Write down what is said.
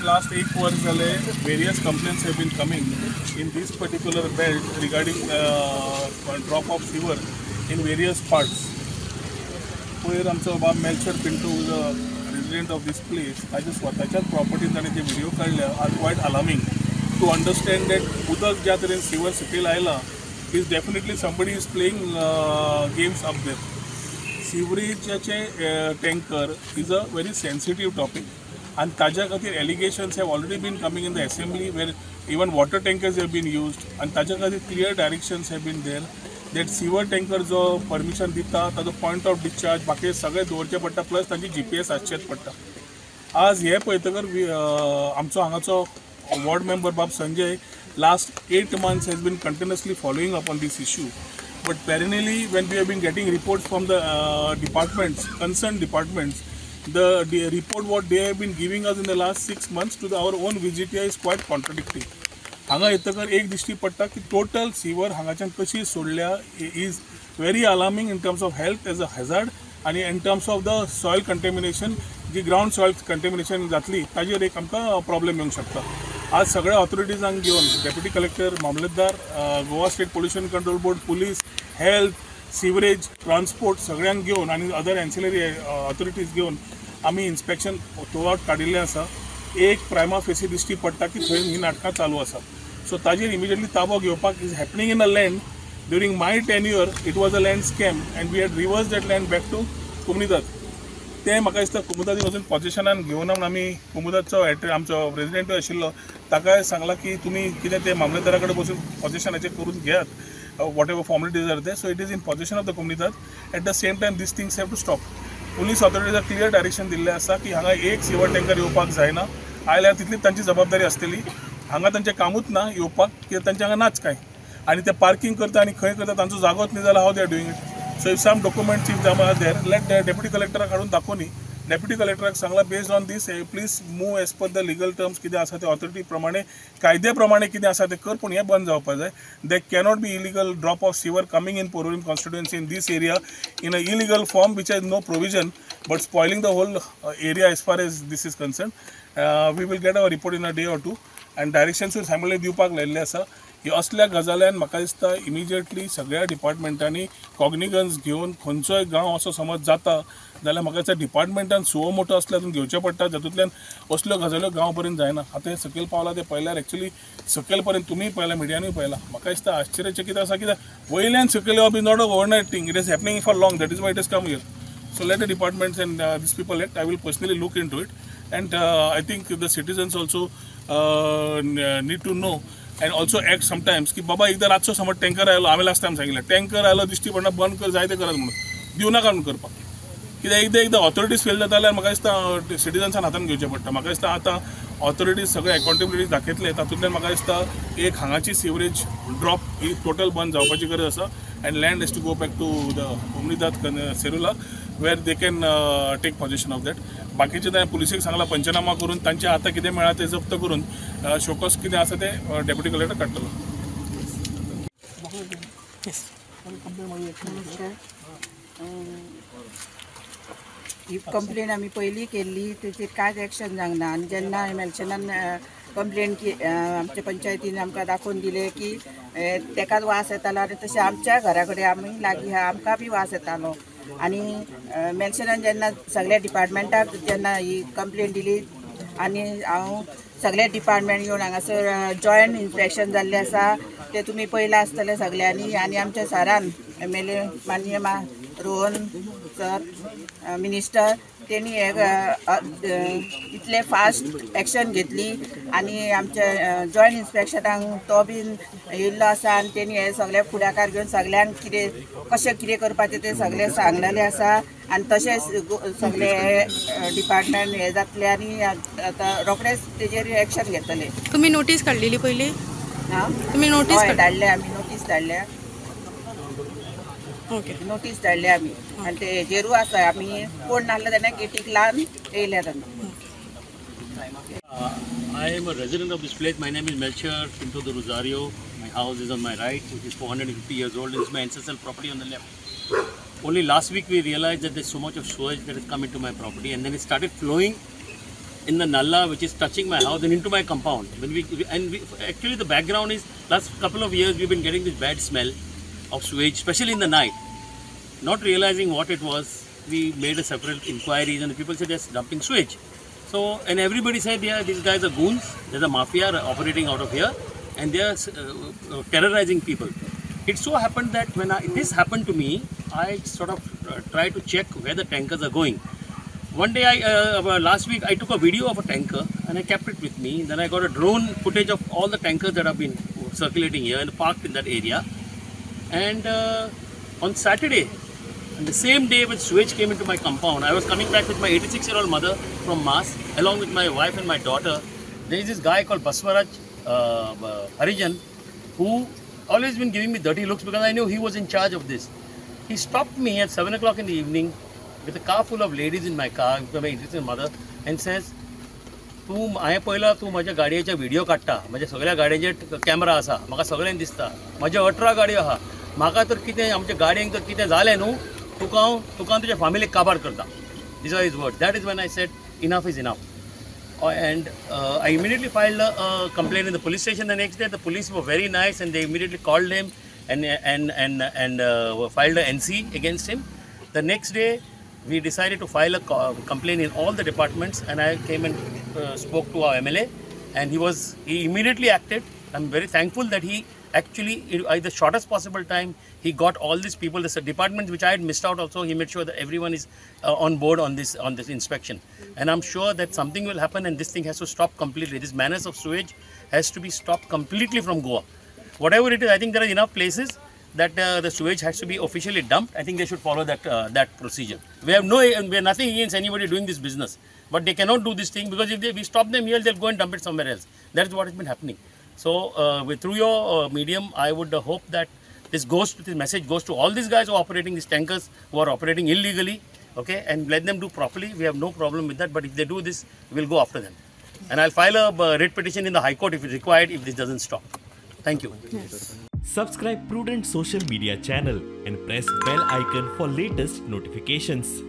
Since last एक वर्स जाले various complaints have been coming in this particular belt regarding drop of sewer in various parts. पयर आमचो बाब Melchor Pinto is a resident of this place, ताच्या स्वताच्याच प्रॉपर्टीन ताणें जे video काडल्या are quite alarming to understand that उदक ज्या तरेन सिवर सकयल आयलां is definitely somebody is playing games up there. सिवरेजाचे tanker is a very sensitive topic आनी ताज्या खातीर allegations have already been coming in the assembly where even water tankers have been used आनी ताज्या खातीर clear directions have been there that sewer tanker जो permission दिता ताजो point of discharge बाकी सगळें दवरचें पडटा, प्लस तांची GPS आसचेच पडटा. आज हें पळयतकर आमचो हांगाचो वॉर्ड मेंबर बाब Sanjay last 8 months has been continuously following up on this issue. But perennially when we have been getting reports from the departments, concerned departments, the report what they have been giving us in the last 6 months to our own VGTI is quite contradicting. हांगा येतकर एक दिश्टी पडटा की total सिवर हांगाच्यान कशी सोडल्या is very alarming in terms of health as a hazard आनी in terms of the soil contamination, ji ground soil contamination जातली ताजेर एक आमकां प्रॉब्लेम येवंक शकता. आज सगळ्या ऑथॉरिटीजांक घेवन डेप्युटी कलेक्टर, मामलेदार, Goa state pollution control board, police, health, sewerage, transport सगळ्यांक घेवन आनी अदर एन्सिलरी ऑथॉरिटीज घेवन आमी इन्स्पेक्शन थ्रू आवट काडिल्लें आसा. एक प्रायमा फेसी दिश्टी पडटा की थंय ही नाटकां चालू आसा. सो ताजेर इमिजिएटली ताबो घेवपाक is happening in a land. During my tenure it was a land scam and we had reverse that land back to Comunidade. तें म्हाका दिसता कुमुदादीन वचून पॉजिशनान घेवना म्हूण आमी कुमुदादचो आमचो प्रेजिडेंटूय आशिल्लो ताकाय सांगलां की तुमी कितें तें मामलेदारा कडेन बसून पॉजिशनाचेर करून घेयात, whatever formalities are there. So it is in possession of the Comunidade. At the same time these things have to stop. Police ऑथॉरिटीजाक clear direction दिल्लें आसा की हांगा एक सिवर टँकर येवपाक जायना, आयल्यार तितली तांची जबाबदारी आसतली. हांगा तांचें कामूच ना येवपाक, कित्याक तांचें हांगा नाच कांय आनी ते पार्किंग करता आनी खंय करता तांचो जागोच न्ही जाल्यार how they are doing it. So if some documents if are there, let deputy कलेक्टराक हाडून दाखोवनी. डेप्युटी कलेक्टराक सांगलां based on this please move as per the legal terms, कितें आसा ते ऑथॉरिटी प्रमाणे कायद्या प्रमाणे कितें आसा तें कर, पूण हें बंद जावपाक जाय. There cannot be illegal drop of sewer coming in Porvorim constituency in this area in a illegal form which has no provision but spoiling the whole area as far as this is concern. We will get our report in a day or two and डायरेक्शन्सूय simultaneously दिवपाक लायिल्लें आसा. ही असल्या गजाल्यान म्हाका दिसता immediately सगळ्या डिपार्टमेंटांनी कॉग्निगन्स घेवन खंयचोय गांव असो समज जाता जाल्यार म्हाका दिसता डिपार्टमेंटान सुओ मोटो असल्या हातून घेवचें पडटा, जातूंतल्यान असल्यो गजाल्यो गांव पर्यंत जायना. आतां हें सकयल पावलां तें पळयल्यार एक्चुली सकयल पर्यंत तुमीय पळयलां, मिडियानूय पळयलां. म्हाका दिसता आश्चर्यचकीत आसा कित्याक वयल्यान सकयल येवप is not a overnight thing, it is happening for long, that is why it is come here. So let the departments and these people act. I will personally look into it and I think the citizens also need to know and also act sometimes की बाबा एकदा रातचो समज tanker आयलो, हांवें last time सांगिल्लें tanker आयलो दिश्टी पडना बंद कर, जाय तें करात म्हणून दिवं नाका म्हणून करपाक, कित्याक एकदां एकदां ऑथॉरिटीज फेल जाता जाल्यार म्हाका दिसता सिटीजन्सान हातान घेवचें पडटा. म्हाका दिसता आतां ऑथॉरिटीज सगळे अकाउंटेबिलिटी दाखयतले, तातूंतल्यान म्हाका दिसता एक हांगाची सिवरेज ड्रॉप ही टोटल बंद जावपाची गरज आसा and land has to go back to the Comunidade Serula where they can take possession of that. बाकीचे ताणें पुलिसेक सांगलां पंचनामा करून तांचे आतां कितें मेळ्ळां तें जप्त करून शोकॉस कितें आसा तें डेप्युटी कलेक्टर काडटलो. ही कंप्लेन आमी पयलीं केल्ली, तेचेर कांयच एक्शन जावंक ना. आनी जेन्ना मेल्शनान कंप्लेन आमच्या पंचायतीन आमकां दाखोवन दिलें की तेकाच वास येतालो आनी तशें आमच्या घरा कडेन आमी लागीं आहा आमकां बी वास येतालो. आनी मेल्शनान जेन्ना सगळ्या डिपार्टमेंटाक जेन्ना ही कंप्लेन दिली आनी हांव सगळे डिपार्टमेंट येवन हांगासर जॉयंट इन्स्पेक्शन जाल्लें आसा तें तुमी पळयलां आसतलें सगळ्यांनी. आनी आमच्या सरान MLA माननीय रोहन सर मिनिस्टर तेणी हे इतले फास्ट एक्शन घेतली आनी आमच्या जॉयंट इन्स्पेक्शनाक तो बीन येयल्लो आसा आनी तेणी हे सगळे फुडाकार घेवन सगळ्यांक कितें कशें कितें करपाचें तें सगळें सांगलेलें आसा. आनी तशेंच सगळे डिपार्टमेंट हे जातले आनी आतां रोखडेच तेजेर एक्शन घेतले. तुमी नोटीस काडलेली पयलीं? आं, तुमी नोटीस धाडल्या, आमी नोटीस धाडल्या. ओके, नोटीस धाडल्या आमी आनी ते हेजेरूय आसा, आमी कोण नासले तेन्ना गेटीक लावन येयल्या तेन्ना. I am a resident of this place. My name is Melchor Pinto de Rosario. My house is on my right, which is 450 years old. It's my ancestral property on the left. Only last week we realized that there's so much of sewage that has come into my property, and then it started flowing in the nallah which is touching my house and into my compound. When we actually the background is last couple of years we've been getting this bad smell of sewage, especially in the night. Not realizing what it was, we made a separate inquiries and the people said they're dumping sewage. So, and everybody said, yeah, these guys are goons, there's a mafia operating out of here and they are terrorizing people. It so happened that when this happened to me, I sort of tried to check where the tankers are going. One day, last week, I took a video of a tanker and I kept it with me. Then I got a drone footage of all the tankers that have been circulating here and parked in that area. And on Saturday, on the same day when sewage came into my compound, I was coming back with my 86-year-old mother from Mass, along with my wife and my daughter. There is this guy called Baswaraj Harijan, who always been giving me dirty looks because I knew he was in charge of this. He stopped me at 7 o'clock in the evening with a car full of ladies in my car, with my 86-year-old mother, and says, तूं हांवें पळयला तूं म्हज्या गाडयेचे video काडटा, म्हज्या सगळ्या गाडयेचेर camera आसा, म्हाका सगळ्यांक दिसता, म्हज्या 18 गाडयो आहा, म्हाका तर कितें आमच्या गाडयेंक तर कितें जालें न्हू, तुका हांव तुज्या फॅमिलीक काबार करता. These are his words. That is when I said enough is enough. And I immediately filed a complaint in the police station the next day. The police were very nice and they immediately called him and filed an NC against him. The next day, we decided to file a complaint in all the departments, and I came and spoke to our MLA, and he immediately acted. I'm very thankful that he actually, in the shortest possible time, he got all these people, the departments which I had missed out also, he made sure that everyone is on board on this inspection. And I'm sure that something will happen and this thing has to stop completely. This menace of sewage has to be stopped completely from Goa. Whatever it is, I think there are enough places that the sewage has to be officially dumped. I think they should follow that that procedure. We have nothing against anybody doing this business, but they cannot do this thing because if we stop them here, they'll go and dump it somewhere else. That is what has been happening. So through your medium, I would hope that this message goes to all these guys who are operating these tankers, who are operating illegally, okay, and let them do properly. We have no problem with that, but if they do this, we'll go after them. And I'll file a writ petition in the High Court if required, if this doesn't stop. Thank you. Yes. Subscribe Prudent Social Media channel and press bell icon for latest notifications.